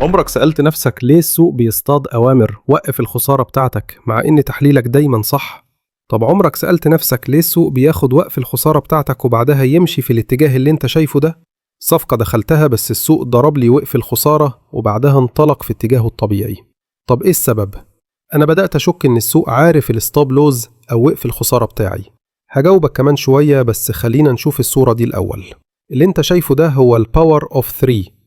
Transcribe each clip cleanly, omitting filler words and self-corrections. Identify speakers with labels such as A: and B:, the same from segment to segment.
A: عمرك سألت نفسك ليه السوق بيصطاد أوامر وقف الخسارة بتاعتك مع إن تحليلك دايما صح؟ طب عمرك سألت نفسك ليه السوق بياخد وقف الخسارة بتاعتك وبعدها يمشي في الاتجاه اللي انت شايفه ده؟ صفقة دخلتها بس السوق ضرب لي وقف الخسارة وبعدها انطلق في اتجاهه الطبيعي. طب ايه السبب؟ أنا بدأت أشك إن السوق عارف ال stop loss أو وقف الخسارة بتاعي. هجاوبك كمان شوية، بس خلينا نشوف الصورة دي الأول. اللي انت شايفه ده هو ال power of 3،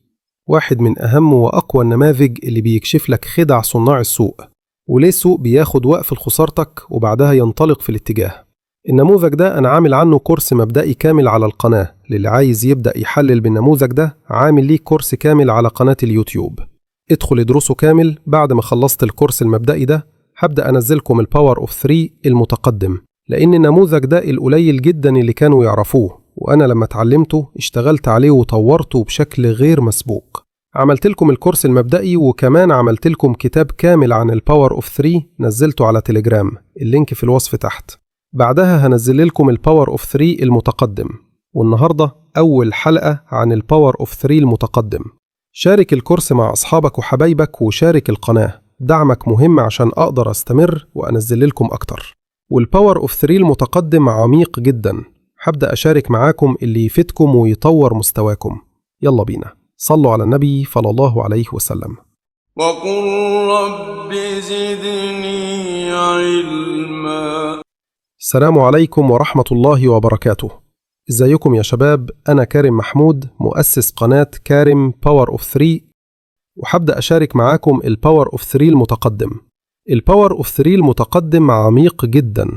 A: واحد من أهم وأقوى النماذج اللي بيكشف لك خدع صناع السوق، وليه السوق بياخد وقف لخسارتك وبعدها ينطلق في الاتجاه. النموذج ده أنا عامل عنه كورس مبدئي كامل على القناة، للي عايز يبدأ يحلل بالنموذج ده عامل ليه كورس كامل على قناة اليوتيوب، ادخل ادرسه كامل. بعد ما خلصت الكورس المبدئي ده هبدأ أنزلكم ال power of 3 المتقدم، لأن النموذج ده القليل جدا اللي كانوا يعرفوه، وأنا لما اتعلمته اشتغلت عليه وطورته بشكل غير مسبوق. عملت لكم الكورس المبدئي وكمان عملت لكم كتاب كامل عن ال power of 3 نزلته على تليجرام، ال link في الوصف تحت. بعدها هنزل لكم ال power of 3 المتقدم، والنهارده أول حلقة عن ال power of 3 المتقدم. شارك الكورس مع أصحابك وحبايبك وشارك القناة، دعمك مهم عشان أقدر أستمر وأنزل لكم أكتر. وال power of 3 المتقدم عميق جدا، هبدأ أشارك معاكم اللي يفيدكم ويطور مستواكم. يلا بينا، صلوا على النبي صلى الله عليه وسلم.
B: وقل رب زدني علما.
A: السلام عليكم ورحمة الله وبركاته. ازيكم يا شباب؟ أنا كارم محمود، مؤسس قناة كارم power of 3، وهبدأ أشارك معاكم ال power of 3 المتقدم. ال power of 3 المتقدم عميق جدا،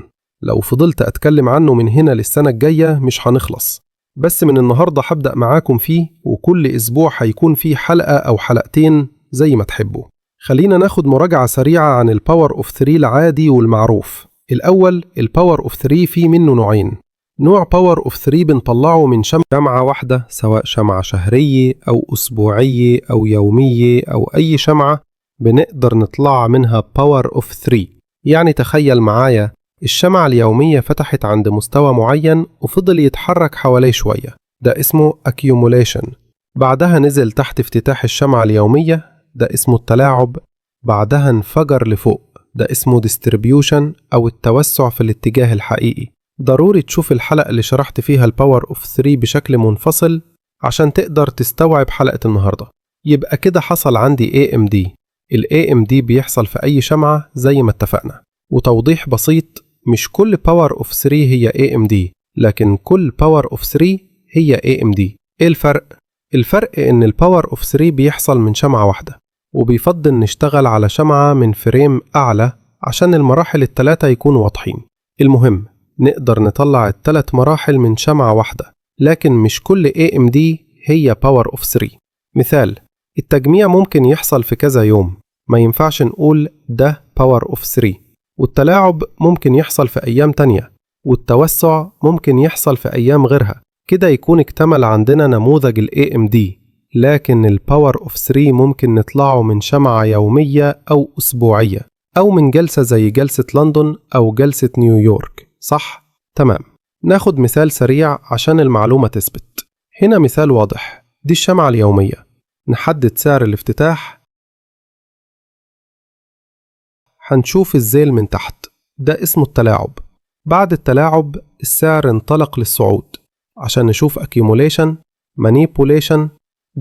A: لو فضلت أتكلم عنه من هنا للسنة الجاية مش هنخلص، بس من النهاردة هبدأ معاكم فيه، وكل أسبوع هيكون فيه حلقة أو حلقتين زي ما تحبوا. خلينا ناخد مراجعة سريعة عن ال power of 3 العادي والمعروف. الأول، ال power of 3 فيه منه نوعين. نوع power of 3 بنطلعه من شمعة واحدة، سواء شمعة شهرية أو أسبوعية أو يومية أو أي شمعة بنقدر نطلع منها power of 3. يعني تخيل معايا الشمعة اليومية فتحت عند مستوى معين وفضل يتحرك حواليه شوية، ده اسمه accumulation. بعدها نزل تحت افتتاح الشمعة اليومية، ده اسمه التلاعب. بعدها انفجر لفوق، ده اسمه distribution أو التوسع في الاتجاه الحقيقي. ضروري تشوف الحلقة اللي شرحت فيها ال power of 3 بشكل منفصل عشان تقدر تستوعب حلقة النهاردة. يبقى كده حصل عندي AMD. ال AMD بيحصل في أي شمعة زي ما اتفقنا. وتوضيح بسيط، مش كل power of 3 هي AMD، لكن كل power of 3 هي AMD. ايه الفرق؟ الفرق ان ال power of 3 بيحصل من شمعة واحدة، وبيفضل نشتغل على شمعة من frame أعلى عشان المراحل التلاتة يكونوا واضحين. المهم نقدر نطلع التلات مراحل من شمعة واحدة، لكن مش كل AMD هي power of 3. مثال، التجميع ممكن يحصل في كذا يوم، ما ينفعش نقول ده power of 3. والتلاعب ممكن يحصل في أيام تانية، والتوسع ممكن يحصل في أيام غيرها. كده يكون اكتمل عندنا نموذج ال AMD، لكن ال power of 3 ممكن نطلعه من شمعة يومية أو أسبوعية، أو من جلسة زي جلسة لندن أو جلسة نيويورك، صح؟ تمام. ناخد مثال سريع عشان المعلومة تثبت. هنا مثال واضح، دي الشمعة اليومية. نحدد سعر الافتتاح، هنشوف الزيل من تحت، ده اسمه التلاعب. بعد التلاعب السعر انطلق للصعود. عشان نشوف accumulation، manipulation،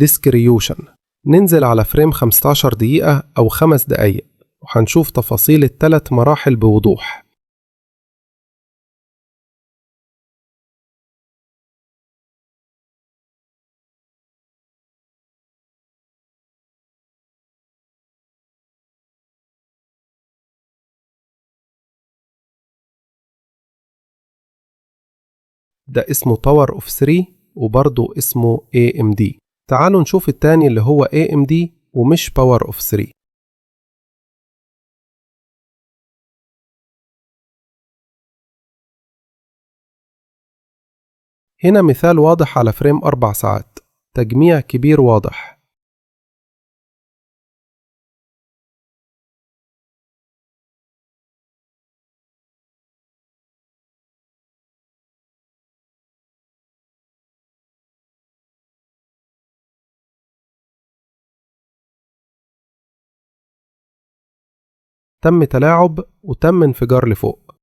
A: distribution، ننزل على frame 15 دقيقة أو 5 دقايق، وهنشوف تفاصيل التلات مراحل بوضوح. ده اسمه power of 3 وبرضه اسمه AMD. تعالوا نشوف التاني اللي هو AMD ومش power of 3. هنا مثال واضح على frame 4 ساعات، تجميع كبير واضح. تم تلاعب وتم انفجار لفوق.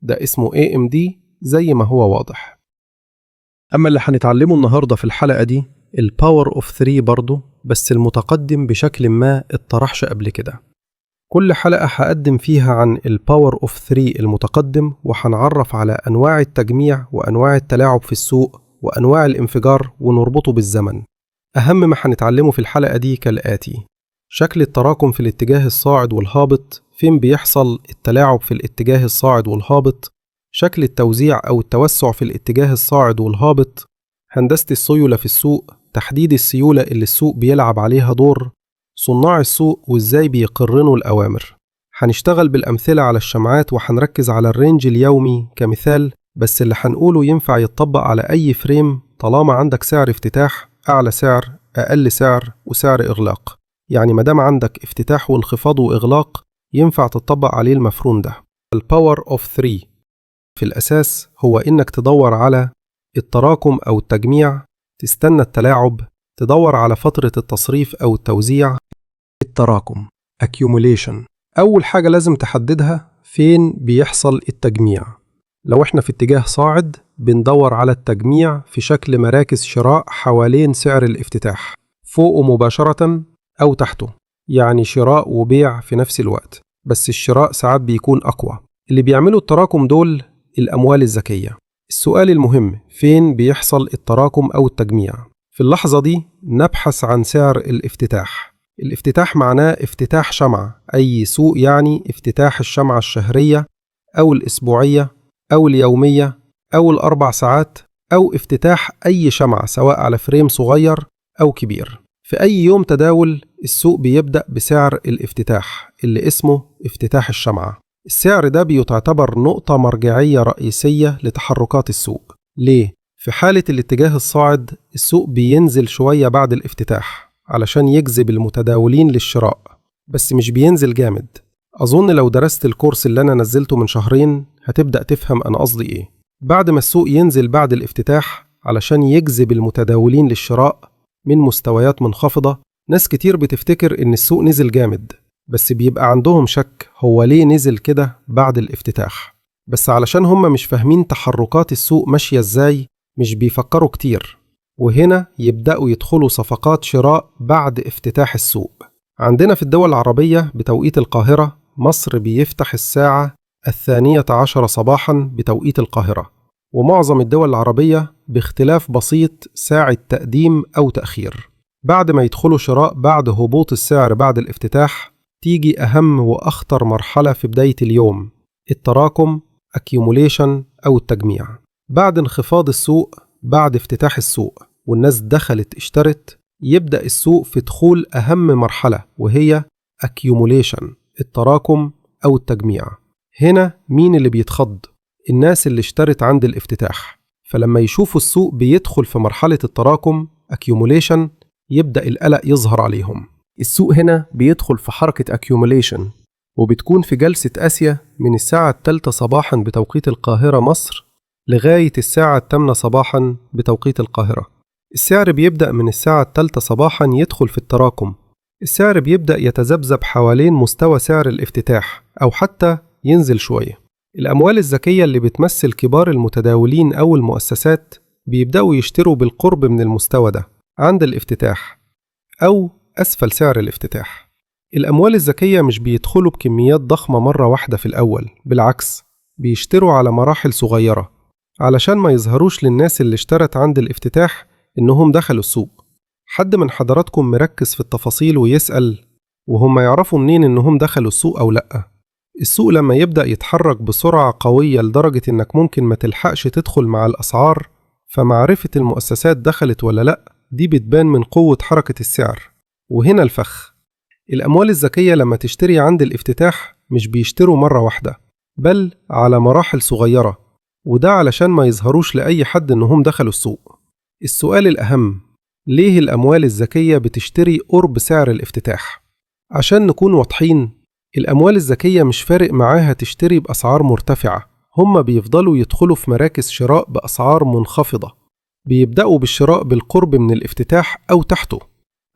A: ده اسمه AMD زي ما هو واضح. أما اللي هنتعلمه النهاردة في الحلقة دي ال power of 3 برضه، بس المتقدم بشكل ما اتطرحش قبل كده. كل حلقة هقدم فيها عن ال power of 3 المتقدم، وهنعرف على أنواع التجميع وأنواع التلاعب في السوق وأنواع الانفجار ونربطه بالزمن. أهم ما هنتعلمه في الحلقة دي كالآتي: شكل التراكم في الاتجاه الصاعد والهابط، فين بيحصل التلاعب في الاتجاه الصاعد والهابط، شكل التوزيع أو التوسع في الاتجاه الصاعد والهابط، هندسة السيولة في السوق، تحديد السيولة اللي السوق بيلعب عليها دور، صناع السوق وإزاي بيقرنوا الأوامر. هنشتغل بالأمثلة على الشمعات وهنركز على ال range اليومي كمثال، بس اللي هنقوله ينفع يتطبق على أي frame طالما عندك سعر افتتاح، أعلى سعر، أقل سعر، وسعر إغلاق. يعني مادام عندك افتتاح وانخفاض وإغلاق ينفع تطبق عليه المفهوم ده. ال power of 3 في الأساس هو إنك تدور على التراكم أو التجميع، تستنى التلاعب، تدور على فترة التصريف أو التوزيع. التراكم accumulation، أول حاجة لازم تحددها فين بيحصل التجميع. لو احنا في اتجاه صاعد بندور على التجميع في شكل مراكز شراء حوالين سعر الافتتاح، فوقه مباشرة أو تحته، يعني شراء وبيع في نفس الوقت، بس الشراء ساعات بيكون أقوى. اللي بيعملوا التراكم دول الأموال الذكية. السؤال المهم، فين بيحصل التراكم أو التجميع؟ في اللحظة دي نبحث عن سعر الافتتاح. الافتتاح معناه افتتاح شمعة، أي سوق، يعني افتتاح الشمعة الشهرية أو الأسبوعية أو اليومية أو الأربع ساعات، أو افتتاح أي شمعة سواء على frame صغير أو كبير. في أي يوم تداول السوق بيبدأ بسعر الافتتاح اللي اسمه افتتاح الشمعة. السعر ده بيعتبر نقطة مرجعية رئيسية لتحركات السوق. ليه؟ في حالة الاتجاه الصاعد السوق بينزل شوية بعد الافتتاح علشان يجذب المتداولين للشراء، بس مش بينزل جامد. أظن لو درست الكورس اللي أنا نزلته من شهرين هتبدأ تفهم أنا قصدي إيه. بعد ما السوق ينزل بعد الافتتاح علشان يجذب المتداولين للشراء من مستويات منخفضة، ناس كتير بتفتكر إن السوق نزل جامد، بس بيبقى عندهم شك هو ليه نزل كده بعد الافتتاح. بس علشان هم مش فاهمين تحركات السوق ماشية إزاي مش بيفكروا كتير، وهنا يبدأوا يدخلوا صفقات شراء بعد افتتاح السوق. عندنا في الدول العربية بتوقيت القاهرة، مصر بيفتح الساعة 12 صباحا بتوقيت القاهرة، ومعظم الدول العربية باختلاف بسيط ساعة تقديم أو تأخير. بعد ما يدخلوا شراء بعد هبوط السعر بعد الافتتاح، تيجي أهم وأخطر مرحلة في بداية اليوم، التراكم accumulation أو التجميع. بعد انخفاض السوق بعد افتتاح السوق والناس دخلت اشترت، يبدأ السوق في دخول أهم مرحلة وهي accumulation، التراكم أو التجميع. هنا مين اللي بيتخض؟ الناس اللي اشترت عند الافتتاح. فلما يشوفوا السوق بيدخل في مرحلة التراكم accumulation يبدأ القلق يظهر عليهم. السوق هنا بيدخل في حركة accumulation، وبتكون في جلسة آسيا من الساعة 3 صباحا بتوقيت القاهرة مصر لغاية الساعة 8 صباحا بتوقيت القاهرة. السعر بيبدأ من الساعة 3 صباحا يدخل في التراكم. السعر بيبدأ يتذبذب حوالين مستوى سعر الافتتاح أو حتى ينزل شوية. الأموال الذكية اللي بتمثل كبار المتداولين أو المؤسسات بيبدأوا يشتروا بالقرب من المستوى ده عند الافتتاح أو أسفل سعر الافتتاح. الأموال الذكية مش بيدخلوا بكميات ضخمة مرة واحدة في الأول، بالعكس بيشتروا على مراحل صغيرة علشان ما يظهروش للناس اللي اشترت عند الافتتاح إنهم دخلوا السوق. حد من حضراتكم مركز في التفاصيل ويسأل وهم يعرفوا منين إنهم دخلوا السوق أو لأ؟ السوق لما يبدأ يتحرك بسرعة قوية لدرجة إنك ممكن ما تلحقش تدخل مع الأسعار، فمعرفة المؤسسات دخلت ولا لأ دي بتبان من قوة حركة السعر. وهنا الفخ، الأموال الذكية لما تشتري عند الافتتاح مش بيشتروا مرة واحدة بل على مراحل صغيرة، وده علشان ما يظهروش لأي حد إنهم دخلوا السوق. السؤال الأهم، ليه الأموال الذكية بتشتري قرب سعر الافتتاح؟ عشان نكون واضحين، الأموال الذكية مش فارق معاها تشتري بأسعار مرتفعة، هم بيفضلوا يدخلوا في مراكز شراء بأسعار منخفضة، بيبدأوا بالشراء بالقرب من الافتتاح أو تحته،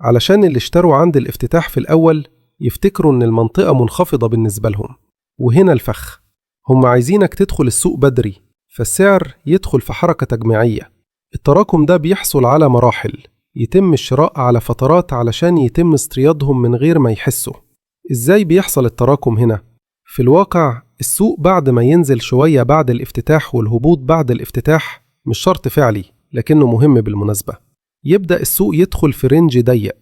A: علشان اللي اشتروا عند الافتتاح في الأول يفتكروا إن المنطقة منخفضة بالنسبة لهم. وهنا الفخ، هم عايزينك تدخل السوق بدري، فالسعر يدخل في حركة تجميعية. التراكم ده بيحصل على مراحل، يتم الشراء على فترات علشان يتم اصطيادهم من غير ما يحسوا. إزاي بيحصل التراكم هنا؟ في الواقع السوق بعد ما ينزل شوية بعد الافتتاح والهبوط بعد الافتتاح مش شرط فعلي لكنه مهم بالمناسبة، يبدأ السوق يدخل في range ضيق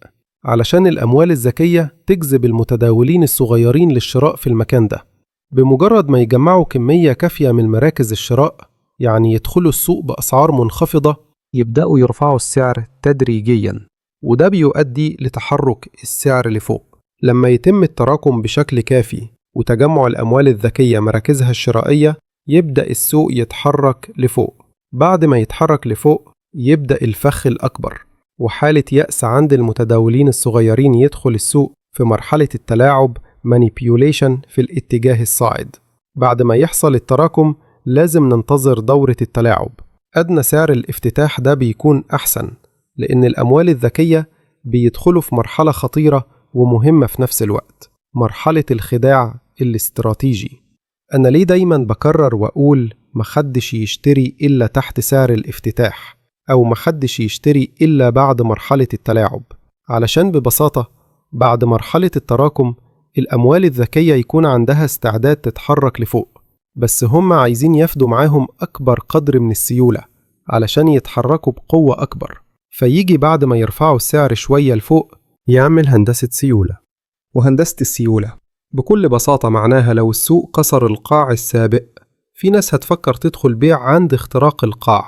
A: علشان الأموال الذكية تجذب المتداولين الصغيرين للشراء في المكان ده. بمجرد ما يجمعوا كمية كافية من مراكز الشراء، يعني يدخلوا السوق بأسعار منخفضة،
C: يبدأوا يرفعوا السعر تدريجيا،
A: وده بيؤدي لتحرك السعر لفوق. لما يتم التراكم بشكل كافي وتجمع الأموال الذكية مراكزها الشرائية، يبدأ السوق يتحرك لفوق. بعد ما يتحرك لفوق يبدأ الفخ الأكبر، وحالة يأس عند المتداولين الصغيرين يدخل السوق في مرحلة التلاعب manipulation في الاتجاه الصاعد. بعد ما يحصل التراكم لازم ننتظر دورة التلاعب. أدنى سعر الافتتاح ده بيكون أحسن، لأن الأموال الذكية بيدخلوا في مرحلة خطيرة ومهمة في نفس الوقت، مرحلة الخداع الاستراتيجي. أنا ليه دايما بكرر وأقول محدش يشتري إلا تحت سعر الافتتاح، أو محدش يشتري إلا بعد مرحلة التلاعب؟ علشان ببساطة بعد مرحلة التراكم الأموال الذكية يكون عندها استعداد تتحرك لفوق، بس هم عايزين يفدوا معاهم أكبر قدر من السيولة علشان يتحركوا بقوة أكبر. فيجي بعد ما يرفعوا السعر شوية لفوق
D: يعمل هندسة سيولة.
E: وهندسة السيولة
A: بكل بساطة معناها لو السوق كسر القاع السابق، في ناس هتفكر تدخل بيع عند اختراق القاع.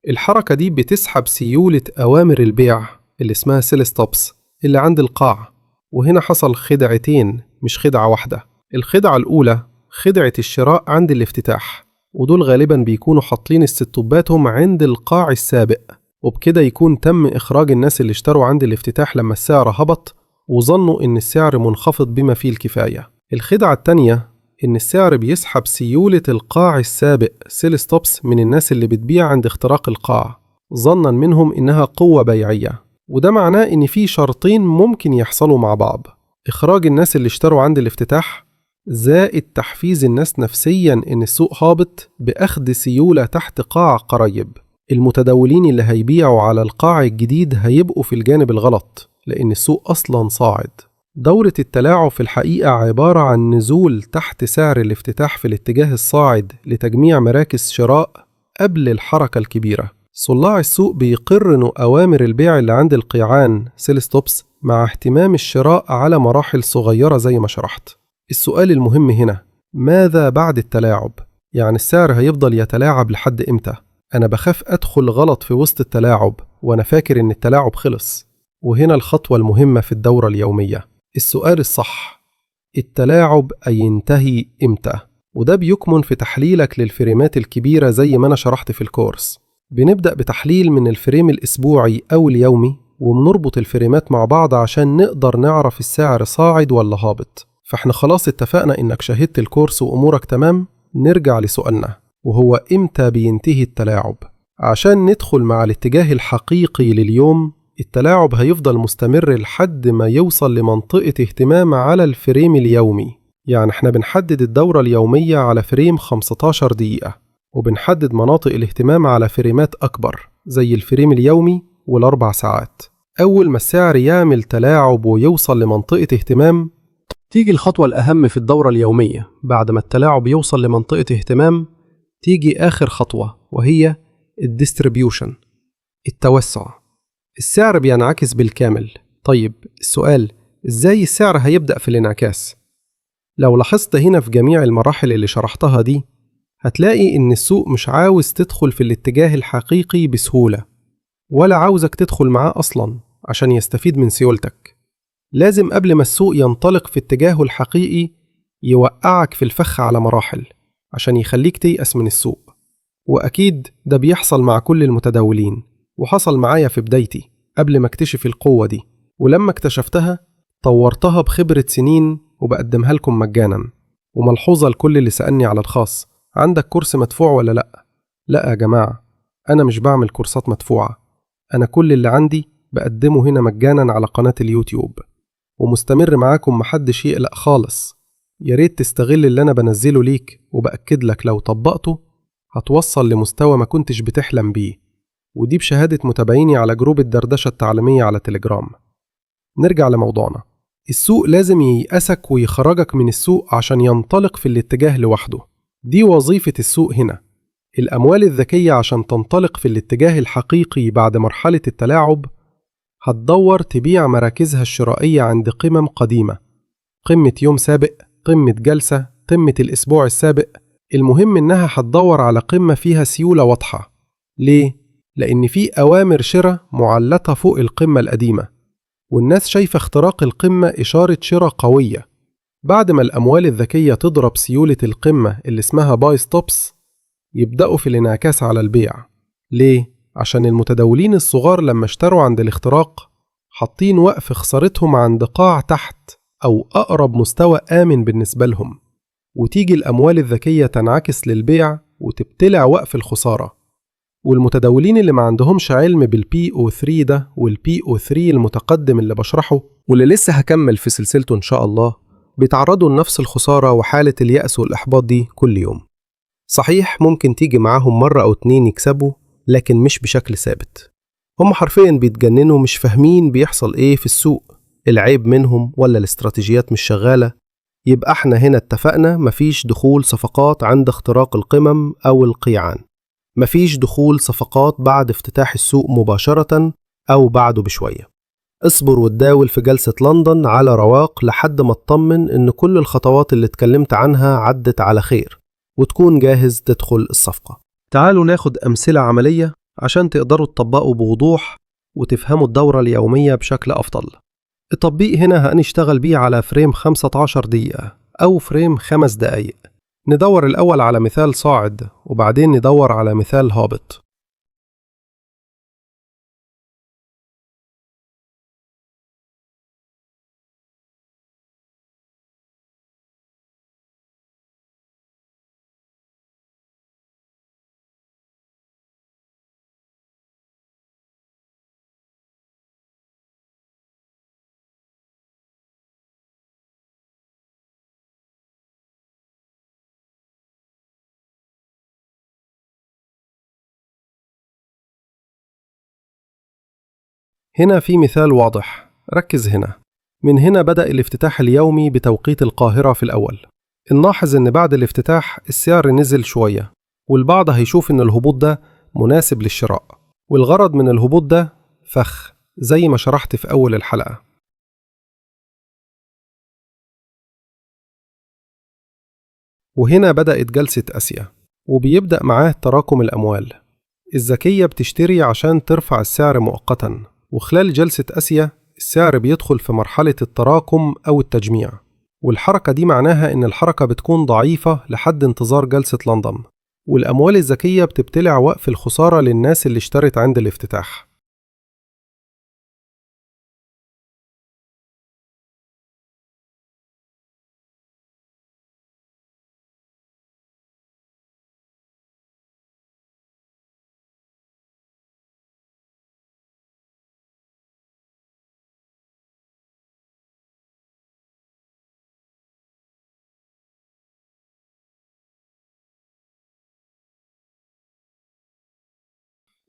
A: الحركة دي بتسحب سيولة أوامر البيع اللي اسمها sell stops اللي عند القاع. وهنا حصل خدعتين مش خدعة واحدة. الخدعة الأولى خدعة الشراء عند الافتتاح، ودول غالبا بيكونوا حاطين استوباتهم عند القاع السابق، وبكده يكون تم إخراج الناس اللي اشتروا عند الافتتاح لما السعر هبط وظنوا إن السعر منخفض بما فيه الكفاية. الخدعة التانية إن السعر بيسحب سيولة القاع السابق sell stops من الناس اللي بتبيع عند اختراق القاع، ظنا منهم إنها قوة بيعية. وده معناه إن في شرطين ممكن يحصلوا مع بعض: إخراج الناس اللي اشتروا عند الافتتاح، زائد تحفيز الناس نفسيا إن السوق هابط بأخذ سيولة تحت قاع قريب. المتداولين اللي هيبيعوا على القاع الجديد هيبقوا في الجانب الغلط لأن السوق أصلا صاعد. دورة التلاعب في الحقيقة عبارة عن نزول تحت سعر الافتتاح في الاتجاه الصاعد لتجميع مراكز شراء قبل الحركة الكبيرة. صلاع السوق بيقرنوا أوامر البيع اللي عند القيعان sell stops مع اهتمام الشراء على مراحل صغيرة زي ما شرحت. السؤال المهم هنا، ماذا بعد التلاعب؟ يعني السعر هيفضل يتلاعب لحد إمتى؟ أنا بخاف أدخل غلط في وسط التلاعب وأنا فاكر إن التلاعب خلص. وهنا الخطوة المهمة في الدورة اليومية، السؤال الصح، التلاعب هينتهي إمتى؟ وده بيكمن في تحليلك للفريمات الكبيرة زي ما أنا شرحت في الكورس. بنبدأ بتحليل من ال frame الأسبوعي أو اليومي، وبنربط الفريمات مع بعض عشان نقدر نعرف السعر صاعد ولا هابط. فاحنا خلاص اتفقنا إنك شاهدت الكورس وأمورك تمام. نرجع لسؤالنا، وهو إمتى بينتهي التلاعب؟ عشان ندخل مع الاتجاه الحقيقي لليوم، التلاعب هيفضل مستمر لحد ما يوصل لمنطقة اهتمام على ال frame اليومي. يعني احنا بنحدد الدورة اليومية على frame 15 دقيقة، وبنحدد مناطق الاهتمام على فريمات أكبر زي ال frame اليومي والأربع ساعات. أول ما السعر يعمل تلاعب ويوصل لمنطقة اهتمام، تيجي الخطوة الأهم في الدورة اليومية. بعد ما التلاعب يوصل لمنطقة اهتمام، تيجي آخر خطوة وهي ال distribution، التوسع. السعر بينعكس بالكامل. طيب السؤال، إزاي السعر هيبدأ في الانعكاس؟ لو لاحظت هنا في جميع المراحل اللي شرحتها دي، هتلاقي إن السوق مش عاوز تدخل في الاتجاه الحقيقي بسهولة، ولا عاوزك تدخل معاه أصلا عشان يستفيد من سيولتك. لازم قبل ما السوق ينطلق في اتجاهه الحقيقي يوقعك في الفخ على مراحل عشان يخليك تيأس من السوق. وأكيد ده بيحصل مع كل المتداولين، وحصل معايا في بدايتي قبل ما اكتشف القوة دي، ولما اكتشفتها طورتها بخبرة سنين وبقدمها لكم مجانا. وملحوظة لكل اللي سألني على الخاص، عندك كورس مدفوع ولا لأ؟ لأ يا جماعة، أنا مش بعمل كورسات مدفوعة، أنا كل اللي عندي بقدمه هنا مجانا على قناة اليوتيوب، ومستمر معاكم، محدش يقلق خالص. ياريت تستغل اللي أنا بنزله ليك، وبأكد لك لو طبقته هتوصل لمستوى ما كنتش بتحلم بيه، ودي بشهادة متابعيني على جروب الدردشة التعليمية على تليجرام. نرجع لموضوعنا. السوق لازم ييأسك ويخرجك من السوق عشان ينطلق في الاتجاه لوحده. دي وظيفة السوق هنا. الأموال الذكية عشان تنطلق في الاتجاه الحقيقي بعد مرحلة التلاعب هتدور تبيع مراكزها الشرائية عند قمم قديمة، قمة يوم سابق، قمة جلسة، قمة الأسبوع السابق. المهم إنها هتدور على قمة فيها سيولة واضحة. ليه؟ لأن في أوامر شراء معلقة فوق القمة القديمة، والناس شايفة اختراق القمة إشارة شراء قوية. بعد ما الأموال الذكية تضرب سيولة القمة اللي اسمها buy stops، يبدأوا في الانعكاس على البيع. ليه؟ عشان المتداولين الصغار لما اشتروا عند الاختراق حاطين وقف خسارتهم عند قاع تحت أو أقرب مستوى آمن بالنسبة لهم، وتيجي الأموال الذكية تنعكس للبيع وتبتلع وقف الخسارة. والمتداولين اللي ما عندهمش علم بال PO3 ده وال PO3 المتقدم اللي بشرحه
D: واللي لسه هكمل في سلسلته إن شاء الله، بيتعرضوا لنفس الخسارة وحالة اليأس والإحباط دي كل يوم. صحيح ممكن تيجي معاهم مرة أو اتنين يكسبوا، لكن مش بشكل ثابت. هم حرفيا بيتجننوا، مش فاهمين بيحصل إيه في السوق، العيب منهم ولا الاستراتيجيات مش شغالة. يبقى احنا هنا اتفقنا مفيش دخول صفقات عند اختراق القمم أو القيعان، مفيش دخول صفقات بعد افتتاح السوق مباشرة أو بعده بشوية. اصبر وتداول في جلسة لندن على رواق لحد ما تطمن إن كل الخطوات اللي اتكلمت عنها عدت على خير، وتكون جاهز تدخل الصفقة.
A: تعالوا ناخد أمثلة عملية عشان تقدروا تطبقوا بوضوح وتفهموا الدورة اليومية بشكل أفضل. التطبيق هنا هنشتغل بيه على frame 15 دقيقة أو frame 5 دقايق. ندور الأول على مثال صاعد وبعدين ندور على مثال هابط. هنا في مثال واضح، ركز هنا. من هنا بدأ الافتتاح اليومي بتوقيت القاهرة في الأول. نلاحظ إن بعد الافتتاح السعر نزل شوية، والبعض هيشوف إن الهبوط ده مناسب للشراء، والغرض من الهبوط ده فخ زي ما شرحت في أول الحلقة. وهنا بدأت جلسة آسيا، وبيبدأ معاه تراكم الأموال. الذكية بتشتري عشان ترفع السعر مؤقتا، وخلال جلسة آسيا السعر بيدخل في مرحلة التراكم أو التجميع، والحركة دي معناها إن الحركة بتكون ضعيفة لحد انتظار جلسة لندن، والأموال الذكية بتبتلع وقف الخسارة للناس اللي اشترت عند الافتتاح.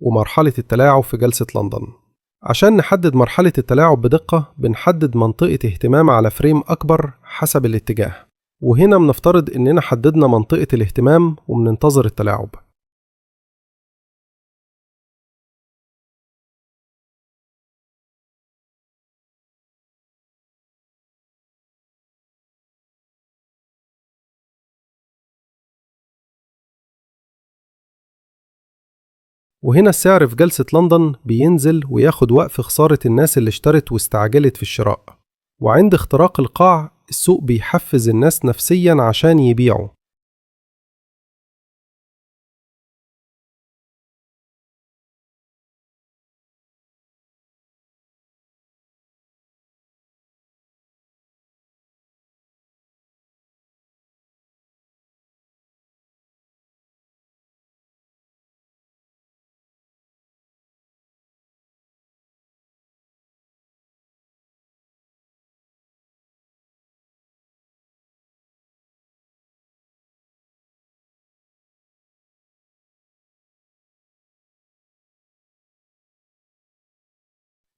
A: ومرحلة التلاعب في جلسة لندن. عشان نحدد مرحلة التلاعب بدقة بنحدد منطقة اهتمام على فريم أكبر حسب الاتجاه، وهنا بنفترض إننا حددنا منطقة الاهتمام وبننتظر التلاعب. وهنا السعر في جلسة لندن بينزل وياخد وقف خسارة الناس اللي اشترت واستعجلت في الشراء، وعند اختراق القاع السوق بيحفز الناس نفسيا عشان يبيعوا.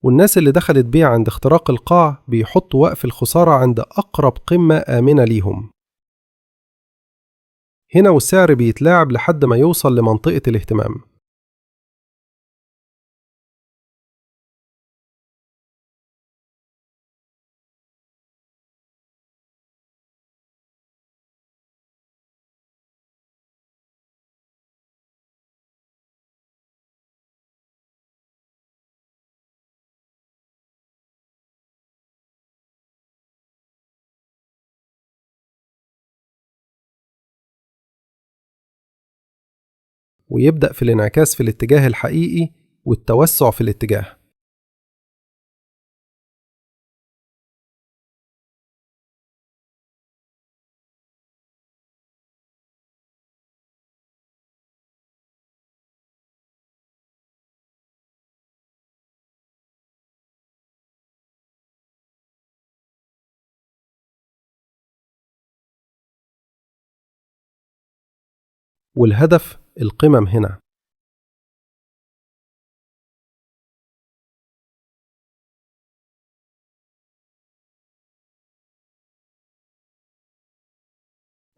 A: والناس اللي دخلت بيع عند اختراق القاع بيحطوا وقف الخسارة عند أقرب قمة آمنة ليهم. هنا والسعر بيتلاعب لحد ما يوصل لمنطقة الاهتمام. ويبدأ في الانعكاس في الاتجاه الحقيقي والتوسع في الاتجاه. والهدف القمم هنا.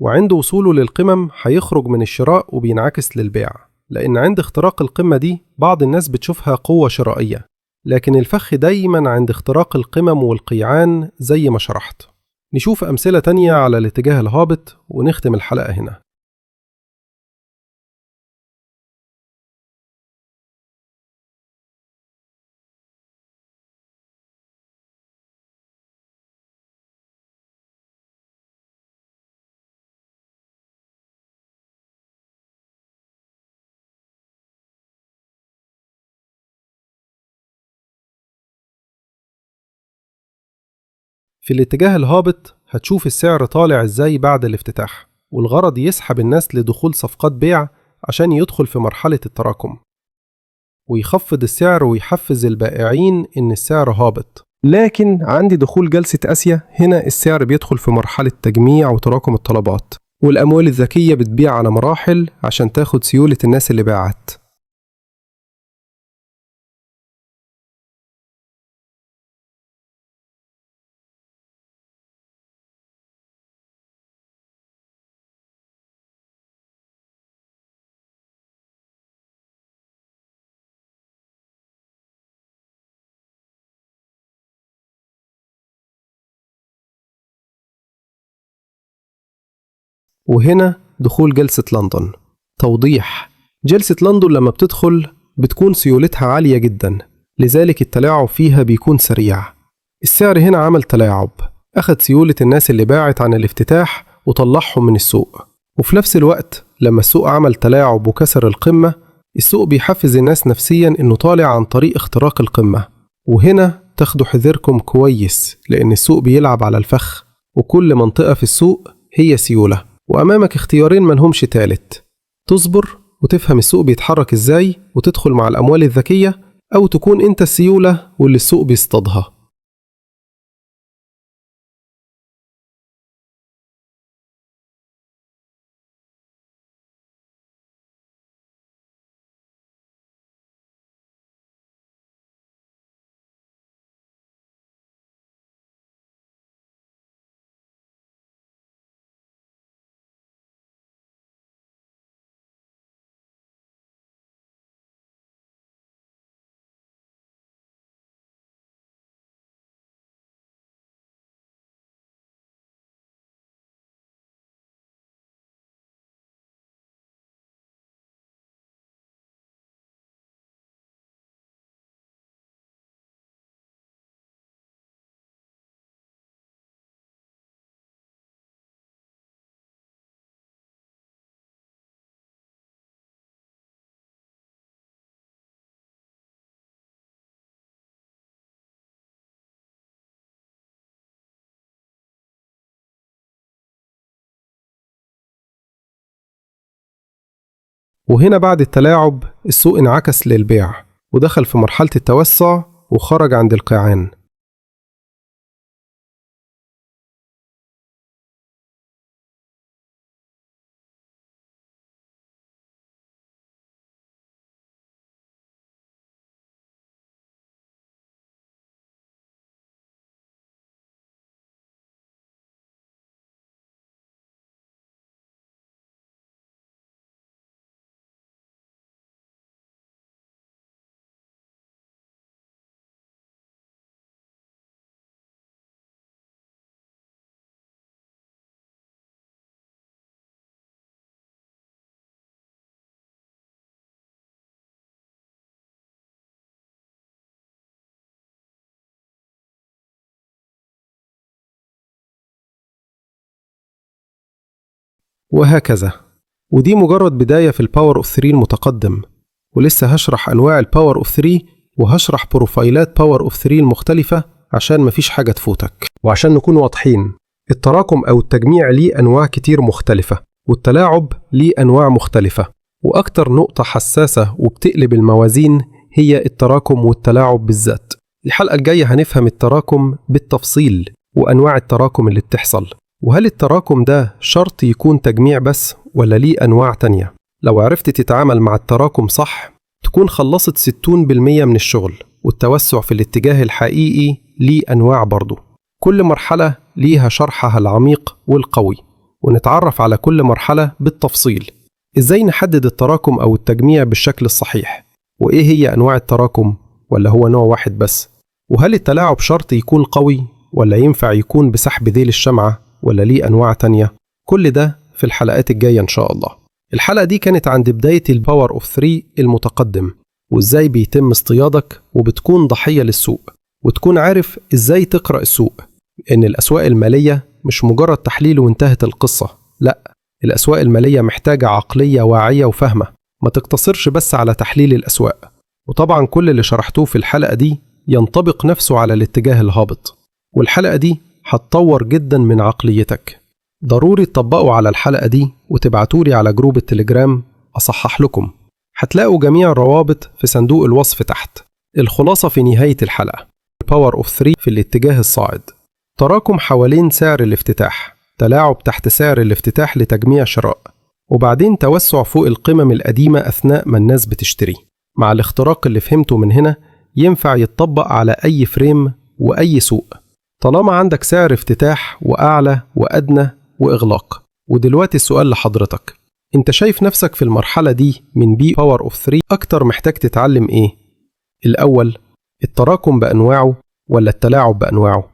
A: وعند وصوله للقمم هيخرج من الشراء وبينعكس للبيع، لأن عند اختراق القمة دي بعض الناس بتشوفها قوة شرائية، لكن الفخ دايما عند اختراق القمم والقيعان زي ما شرحت. نشوف أمثلة تانية على الاتجاه الهابط ونختم الحلقة هنا. في الاتجاه الهابط هتشوف السعر طالع ازاي بعد الافتتاح، والغرض يسحب الناس لدخول صفقات بيع عشان يدخل في مرحلة التراكم ويخفض السعر ويحفز البائعين إن السعر هابط.
E: لكن عند دخول جلسة آسيا هنا السعر بيدخل في مرحلة تجميع وتراكم الطلبات، والأموال الذكية بتبيع على مراحل عشان تاخد سيولة الناس اللي باعت.
D: وهنا دخول جلسة لندن. توضيح: جلسة لندن لما بتدخل بتكون سيولتها عالية جدا، لذلك التلاعب فيها بيكون سريع. السعر هنا عمل تلاعب، أخد سيولة الناس اللي باعت عن الافتتاح وطلعهم من السوق، وفي نفس الوقت لما السوق عمل تلاعب وكسر القمة، السوق بيحفز الناس نفسيا إنه طالع عن طريق اختراق القمة. وهنا تاخدوا حذركم كويس، لأن السوق بيلعب على الفخ، وكل منطقة في السوق هي سيولة، وأمامك اختيارين ملهمش تالت: تصبر وتفهم السوق بيتحرك إزاي وتدخل مع الأموال الذكية، أو تكون أنت السيولة واللي السوق بيصطادها. وهنا بعد التلاعب السوق انعكس للبيع ودخل في مرحلة التوسع وخرج عند القيعان.
E: وهكذا. ودي مجرد بداية في ال power of 3 المتقدم، ولسه هشرح أنواع ال power of 3 وهشرح بروفايلات power of 3 المختلفة عشان مفيش حاجة تفوتك. وعشان نكون واضحين، التراكم أو التجميع ليه أنواع كتير مختلفة، والتلاعب ليه أنواع مختلفة، وأكتر نقطة حساسة وبتقلب الموازين هي التراكم والتلاعب بالذات. الحلقة الجاية هنفهم التراكم بالتفصيل وأنواع التراكم اللي بتحصل، وهل التراكم ده شرط يكون تجميع بس ولا ليه أنواع تانية. لو عرفت تتعامل مع التراكم صح تكون خلصت 60% من الشغل. والتوسع في الاتجاه الحقيقي ليه أنواع برضو، كل مرحلة ليها شرحها العميق والقوي، ونتعرف على كل مرحلة بالتفصيل. إزاي نحدد التراكم أو التجميع بالشكل الصحيح، وإيه هي أنواع التراكم ولا هو نوع واحد بس، وهل التلاعب شرط يكون قوي ولا ينفع يكون بسحب ذيل الشمعة ولا ليه أنواع تانية. كل ده في الحلقات الجاية إن شاء الله. الحلقة دي كانت عند بداية ال power of 3 المتقدم، وإزاي بيتم اصطيادك وبتكون ضحية للسوق، وتكون عارف إزاي تقرأ السوق. إن الأسواق المالية مش مجرد تحليل وانتهت القصة، لا، الأسواق المالية محتاجة عقلية واعية وفاهمة، ما تقتصرش بس على تحليل الأسواق. وطبعا كل اللي شرحتوه في الحلقة دي ينطبق نفسه على الاتجاه الهابط، والحلقة دي هتطور جدا من عقليتك. ضروري تطبقوا على الحلقة دي وتبعتولي على جروب التليجرام أصحح لكم. هتلاقوا جميع الروابط في صندوق الوصف تحت. الخلاصة في نهاية الحلقة: ال power of 3 في الاتجاه الصاعد، تراكم حوالين سعر الافتتاح، تلاعب تحت سعر الافتتاح لتجميع شراء، وبعدين توسع فوق القمم القديمة أثناء ما الناس بتشتري. مع الاختراق اللي فهمته من هنا ينفع يتطبق على أي frame وأي سوق، طالما عندك سعر افتتاح وأعلى وأدنى وإغلاق. ودلوقتي السؤال لحضرتك، انت شايف نفسك في المرحلة دي من بي power of 3 أكتر محتاج تتعلم إيه؟ الأول التراكم بأنواعه ولا التلاعب بأنواعه؟